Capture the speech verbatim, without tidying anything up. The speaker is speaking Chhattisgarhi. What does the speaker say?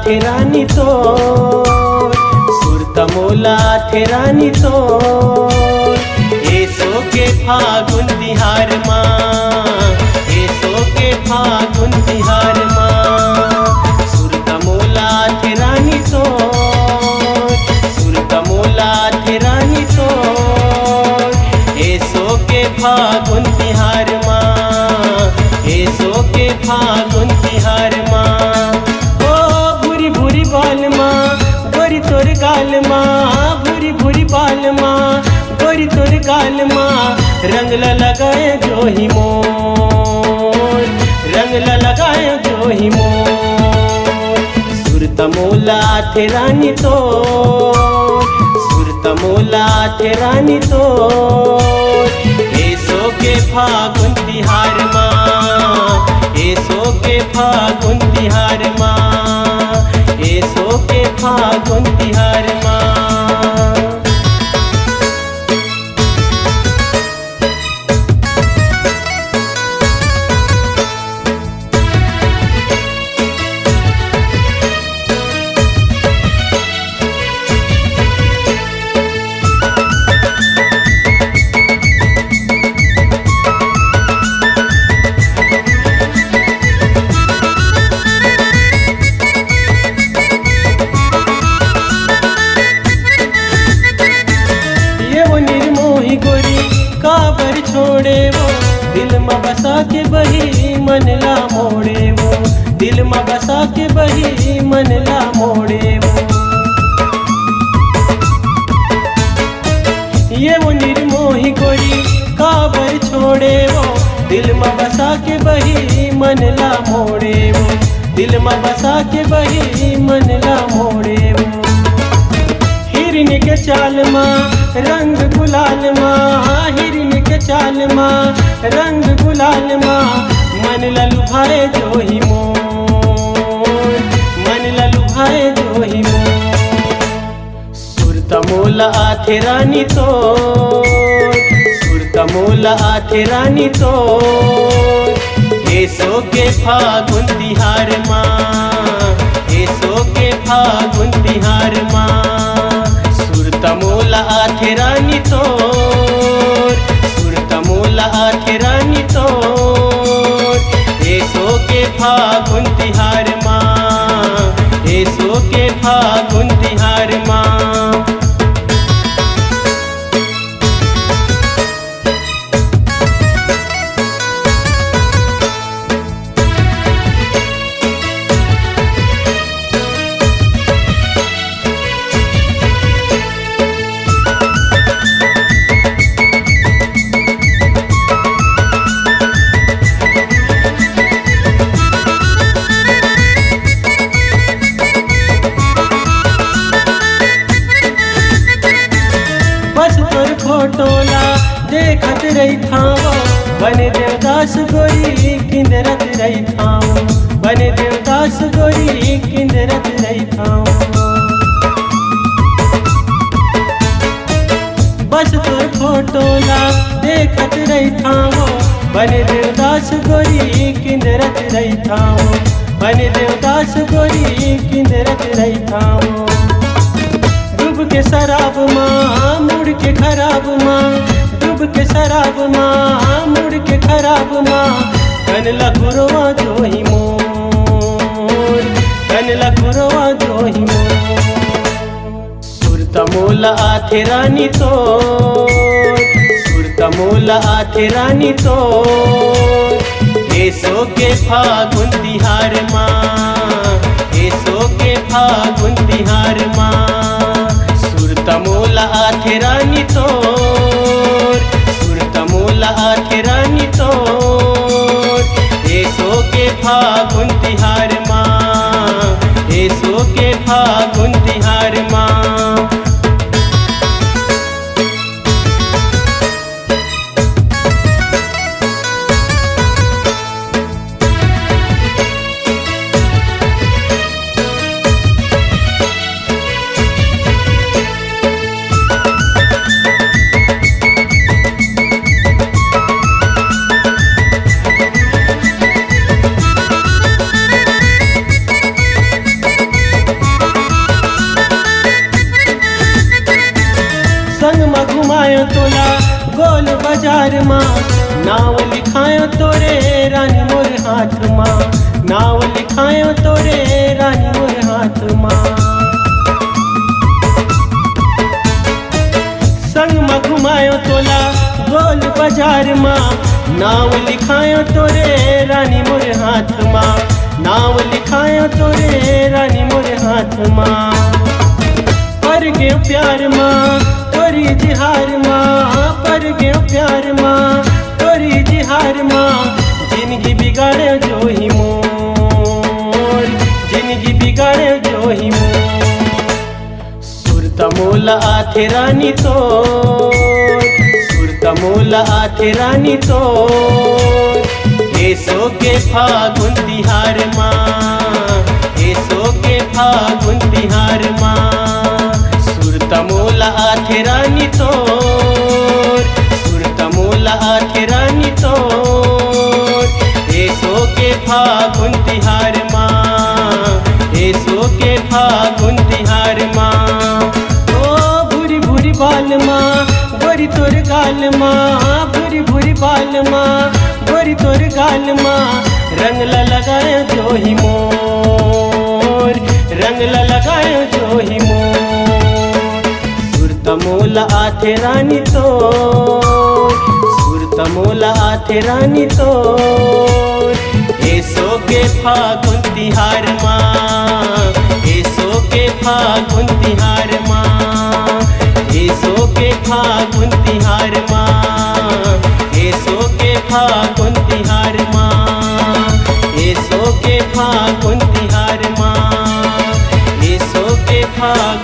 आथे रानी तो, सुरता मोला आथे रानी तो, एसो के फागुन तिहार मा, एसो के फागुन तिहार मा, सुरता मोला आथे रानी तो, सुरता मोला आथे रानी तो, एसो के फागुन तिहार मा, एसो के फागुन तिहार मा। ओ भूरी भूरी बाल मा, गोरी तोर गाल मा, भूरी भूरी बाल मा, गोरी तोर गाल मा, रंग ला लगाए जोही मोर, रंग ला लगाए जोही मोर। सुरता मोला आथे रानी तो, सुरता मोला आथे रानी तो, एसो के फागुन तिहार मा, एसो के फागुन तिहार मा, एसो के फागुन तिहार मा। ये वो निर्मोही गोरी काबर छोड़े वो, दिल म बसा के बही मन ला मोड़े वो, दिल म बसा के बही मन ला मोड़े वो। ये वो निर्मोही गोरी काबर छोड़े वो, दिल म बसा के बही मन ला मोड़े वो, दिल म बसा के बही मन ला मोड़े वो। हिरन के चाल मा रंग गुलाल मा, हिरन के चाल मा रंग गुलाल मा, मन ला लुभाए जोही मोर, मन ला लुभाए जोही मोर। सुरता मोला आथे रानी तो, सुरता मोला आथे रानी तो, एसो के फागुन तिहार मा, एसो के फागुन तिहार मा। सुरता मोला आथे रानी तो, सुरता मोला आथे रानी तो, एसो के फागुन तिहार मा, एसो के फागुन तिहार मा। बस तोर फोटो ला देखत रहिथाव, बने देवदास गोरी किंदरत रहिथाव, बने देवदास गोरी किंदरत रहिथाव। बस तोर फोटो ला देखत रहिथाव, बने देवदास गोरी किंदरत रहिथाव, बने देवदास गोरी किंदरत रहिथाव। डूब के शराब मा, मुड़ के खराब मा, डूब के शराब मा, मुड़ के खराब मा, कन ला घुरवा जोही मोर, कन ला घुरवा जोही मोर। सुरता मोला आथे रानी तो, सुरता मोला आथे रानी तो, एसो के फागुन तिहार मा, एसो के फागुन तिहार मा। सुरता मोला आथे रानी तो, सुरता मोला आथे रानी तो, एसो के फागुन तिहार मा, एसो के फागुन तिहार मा। गोल बाजार मा नाव लिखायो तोरे रानी मोर हाथ मा, नाव लिखायो तोरे रानी मोर हाथ मा। संग मा घुमायो तोला गोल बाजार मा, नाव लिखायो तोरे रानी मोर हाथ मा, नाव लिखायो तोरे रानी मोर हाथ मा। पर गे प्यार मा तोरी जिहार मा, पर गे प्यार मा तोरी जिहार मा। जिंदगी बिगाड़े जो ही मोर, जिंदगी बिगाड़े जो ही मोर। सुरता मोला आथे रानी तोर, सुरता मोला आथे रानी तोर। एसो के फागुन तिहार मा, एसो के फागुन तिहार मा। सुरता मोला आथे रानी तोर, सुरता मोला आथे रानी तोर। एसो के फागुन तिहार मा, एसो के फागुन तिहार मा। ओ भूरी भूरी बाल मा, गोरी तोर गाल मा, भूरी भूरी बाल मा, गोरी तोर गाल मा। रंग ला लगायो जो ही मोर, रंग ला लगायो जो ही मोर। सुरता मोला आथे रानी तोर, सुरता मोला आथे रानी तोर। एसो के फागुन तिहार मा, एसो के फागुन तिहार मा, एसो के फागुन तिहार मा, एसो के फागुन तिहार मा, एसो के फागुन तिहार मा, एसो के फागुन